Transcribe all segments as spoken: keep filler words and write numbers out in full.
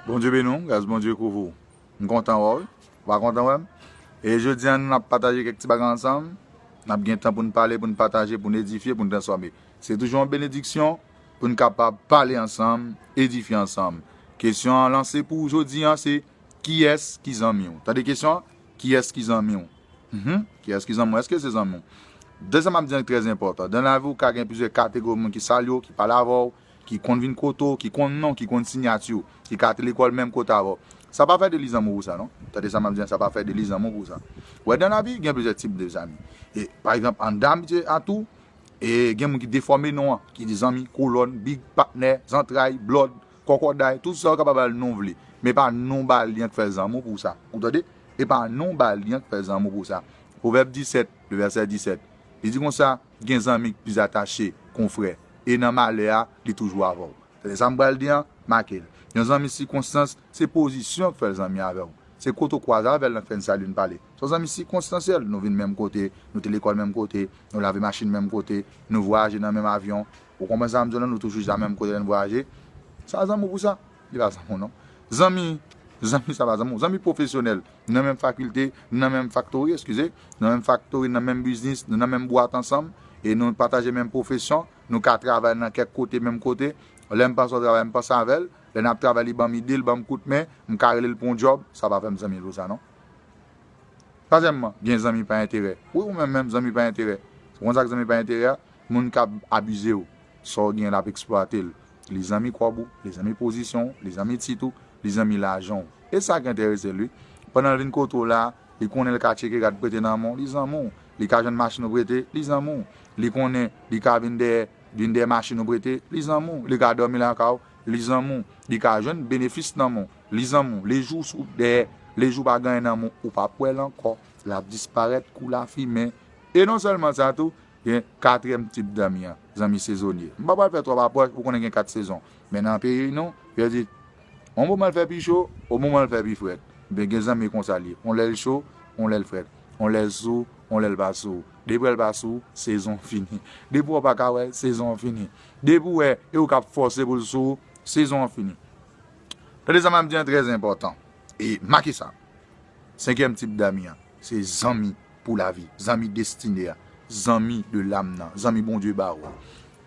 Bondye beni w, gras Bondye kouvri w. M kontan wè w wi. Ou pa kontan wè m? E jodi a, nou n ap pataje kèk ti bagay ansanm. N ap gen tan pou n pale, pou n pataje, pou n edifye, pou n transfòme. Se toujou yon benediksyon pou n kapab pale ansanm, edifye ansanm. Kesyon an lanse pou jodi a, se kiyès ki zanmi w? Tande kesyon an, kiyès ki zanmi w? Mhm. Kiyès ki zanmi w? Èske se zanmi w? De sa m ap di an ki trè enpòtan. Dan lavi, ou ka gen plizyè kategori moun ki salye w, ki pale avè w, ki konn vin kote w, ki konn non, ki konn siyati w, ki ka te lekòl menm kote avè w. Sa pa fè de li zanmi w pou sa, non. Tande sa m ap di an, sa pa fè de li zanmi w pou sa. Ou wè, dan lavi, gen plizyè tip de zanmi. E, pa egzanp, anndan amitye a tou, e gen moun ki defòme non an, ki di zanmi, kolòn, big, patnè, zantray, blòd, kòkòday, tout sa ou kapab ba l non w vle. Men pa non w ba l li an k fè zanmi w pou sa. Ou tande? E pa non w ba l li an k fè zanmi w pou sa. Pwovèb disèt, le vèsè disèt. Li di konsa, gen zanmi ki plis atache ke yon frè. E nan malè a, li toujou avè w. Tande sa m pral di an, make l. Yon zanmi sikonstans, se pozisyon k fè l zanmi avè w. Se kote w kwaze avè l nan k fè n salye n pale. Se yon zanmi sikonstansyèl, nou vin menm kote, nou te lekòl menm kote, nou lave machin menm kote, nou vwayaje nan menm avyon. Ou konprann sa m di w la, nou toujou chita menm kote lè n vwayaje. Sa zanmi w pou sa? Li pa zanmi w non. Zanmi, zanmi sa pa zanmi w. Zanmi pwofesyonèl, nou nan menm fakilte, nou nan menm faktori, eskize, nou nan menm faktori, nou nan menm biznis, nou nan menm bwat ansanm, e nou pataje menm pwofesyon, nou ka travay nan kèk kote, menm kote. Lè m panse w travay, m panse avè l. Lè n ap travay, li ban m ide, li ban m kout men, m ka rele l pou yon djòb, sa pa fè m zanmi l pou sa non. Twazyèmman, gen zanmi pa enterè. Wi, ou menm menm, zanmi pa enterè. Ou konn sa k zanmi pa enterè a? Moun k ap abize w. Sa w gen, l ap eksplwate l. Li zanmi kòb ou, li zanmi pozisyon w, li zanmi tit ou, li zanmi lajan w. E sa k enterese l, wi. Pandan l vin kote w la, li konnen l ka tcheke rad prete nan men w, li zanmi w. Li ka jwenn machin ou prete, li zanmi w. Li konnen li ka vin dèyè, vin dèyè machin ou prete, li zanmi w. Li ka dòmi lakay ou, li zanmi w. Li ka jwenn benefis nan men w, li zanmi w. Lejou sou dèyè, lejou pa gen anyen nan men w, ou p ap wè l ankò. L ap disparèt kou lafimen. E non sèlman sa tou, gen katriyèm tip zanmi an, zanmi sezonye. M pa pral fè twòp apwòch, ou konnen gen kat sezon. Men nan peyi nou, yo di, yon moman l fè pi cho, yon moman l fè pi frèt. Ebyen, gen zanmi konsa l ye. Yon lè l cho, yon lè l frèt. Yon lè l sou, yon lè l pa sou. Depi w wè l pa sou w, sezon fini. Depi w pa ka wè l, sezon fini. Depi w wè, e ou k ap fòse pou l sou ou, sezon an fini. Tande sa m ap di an trè enpòtan. E make sa. Senkyèm tip zanmi an, se zanmi pou lavi, zanmi destine a, zanmi de lam nan, zanmi Bondye ba ou a.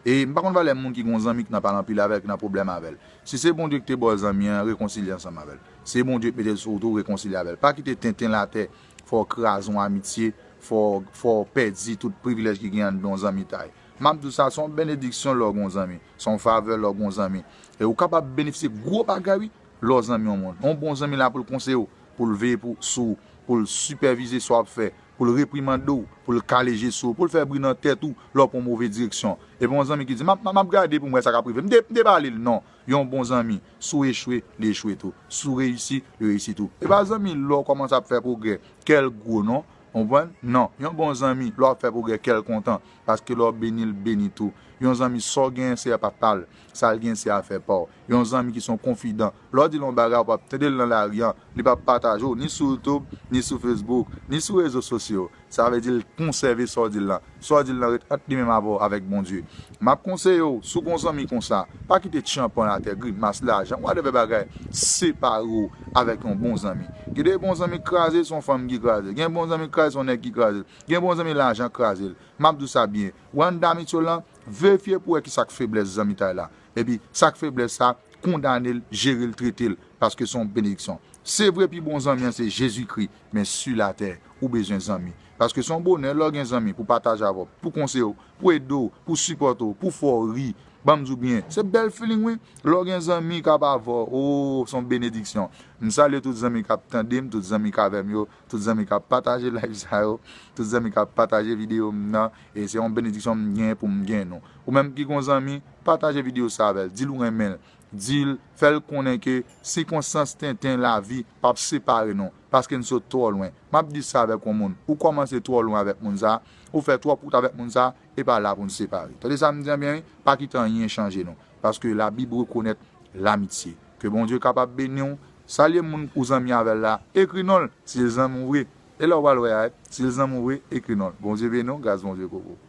E m pa konn valè moun ki gon zanmi k nan pale anpil avè l, ki nan pwoblèm avè l. Si se Bondye ki te ba w zanmi an, rekonsilye ansanm avè l. Si se Bondye ki mete l sou wout ou, rekonsilye avè l. Pa kite tenten latè fè w kraze yon amitye, fè w, fè w pèdi tout privilèj ki gen anndan yon zanmitay. M ap di w sa, se yon benediksyon lè w gen yon zanmi, se yon favè lè w gen yon zanmi. E ou kapab benefisye gwo bagay, wi, lè w zanmi yon moun. Yon bon zanmi la pou l konseye w, pou l veye pou, sou ou, pou l sipèvize sa w ap fè, pou l reprimande w, pou l kale je sou ou, pou l fè bri nan tèt ou lè w pran move direksyon. Epi yon zanmi ki di, "M ap, m ap gade pou m wè sa k ap rive." M te, m te pale l, non. Yon bon zanmi, si w echwe, li echwe tou. Si w reyisi, li reyisi tou. E pa zanmi lè w kòmanse ap fè pwogrè, kè l gwo, non. Konprann? Non. Yon bon zanmi, lè w ap fè pwogrè, kè l kontan. Paske lè w beni, l beni tou. Yon zanmi, sa w genyen, se pa pa l. Sa l genyen, se afè pa w. Yon zanmi ki se yon konfidan. Lè w di l yon bagay, ou p ap tande l nan lari an. Li p ap pataje w, ni sou YouTube, ni sou Facebook, ni sou rezo sosyo. Sa vle di l konsève sa w di l lan. Sa w di l lan ret ant li menm avè w, avèk Bondye. M ap konseye w, si w gen yon zanmi konsa, pa kite tchanpan latè, grimas, lajan, whatever bagay, separe w avèk yon bon zanmi. Gen de bon zanmi k kraze, se yon fanm ki kraze. Gen bon zanmi k kraze, se yon nèg ki kraze l. Gen bon zanmi, lajan k kraze l. M ap di w sa byen. Ou anndan amitye w lan, verifye pou wè kisa k feblès zanmitay la. Epi, sa k feblès sa, kondane l, jere l, trete l, paske se yon benediksyon. Se vre, pi bon zanmi an se Jezikri, men si latè, ou bezwen zanmi. Paske se yon bonè lè w gen zanmi pou pataje avè w, pou konseye w, pou ede w, pou sipòte w, pou fè w ri. Ban m di w byen, se bèl feeling wi. Lè w gen zanmi k ap avè w, o, se yon benediksyon. M salye tout zanmi k ap tande m, tout zanmi k avè m yo, tout zanmi k ap pataje live sa yo, tout zanmi k ap pataje videyo m nan, e se yon benediksyon m gen pou m gen nou. Ou menm ki gon zanmi, pataje videyo sa avè l, di l ou renmen l, di l, fè l konnen ke sikonstans tenten lavi p ap separe nou, paske n sot twò lwen. M ap di sa avèk yon moun, ou kòmanse twò lwen avèk moun sa, ou fè twòp wout avèk moun sa, e pa la pou n separe. Tande sa m di an byen wi, pa kite anyen chanje nou, paske Labib rekonèt lamitye. Ke Bondye kapab beni w, salye moun ou zanmi avè l la, ekri non l, si l zanmi w vre. E lè w pral wè a, si l zanmi w vre, ekri non l. Bondye beni w, gras Bondye kouvri w.